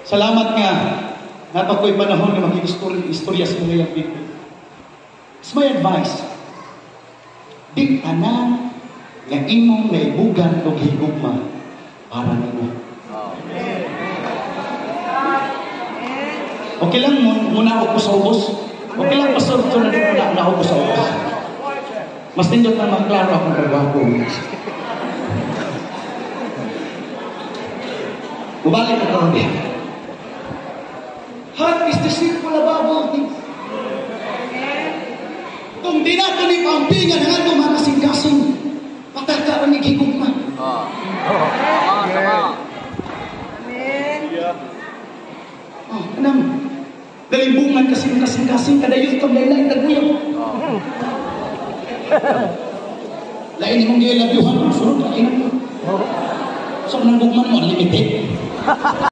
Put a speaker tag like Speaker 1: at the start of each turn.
Speaker 1: Salamat nga napakoy panahon nga makikistorya sa mga big. It's my advice. Di tanan nga imong naibugan og higugma para nimo. Okay lang muna ako sa ubos. Okay lang, pastor, ito na din muna na ako sa ubos. Mas nindot na maklaro akong kagwapo. Mubalik ako rin. Heart is deceitful above all things. Kung di nato ni pampingan ang atong mga kasing-kasing, pataka ni gigugma.
Speaker 2: Tama.
Speaker 1: Oh, anam. Dalimbungan kasi yung kasing-kasing, kadayon kang lain-lain taguyab. Lain imong gilabyuhan, sunod lain mo. So, nang gugman mo, unlimited.